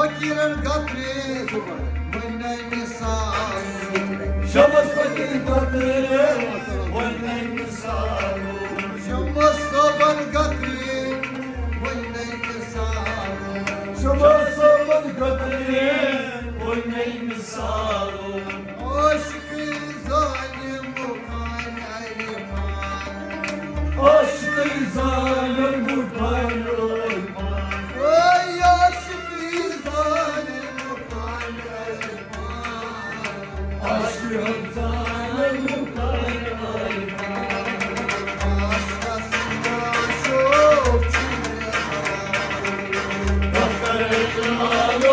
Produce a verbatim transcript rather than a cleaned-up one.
فقیرن قطرے وۄنۍ نَے مثال۔ شمس فقیر قطرے وۄنۍ نَے مثال۔ شمس صٲبن قطرے وۄنۍ نَے مثال۔ شمس صٲبن قطرے وۄنۍ نَے مثال۔ عاشقی ظالم مُٹھان عرفان۔ عاشقی ظالم مُٹھان عرفان۔ اے عاشقی ظالم مُٹھان عرفان۔ عاشقی ظالم مُٹھان عرفان۔ عاشقس معشوق چھُ مےٚ۔ بہٕ کرٕ لالو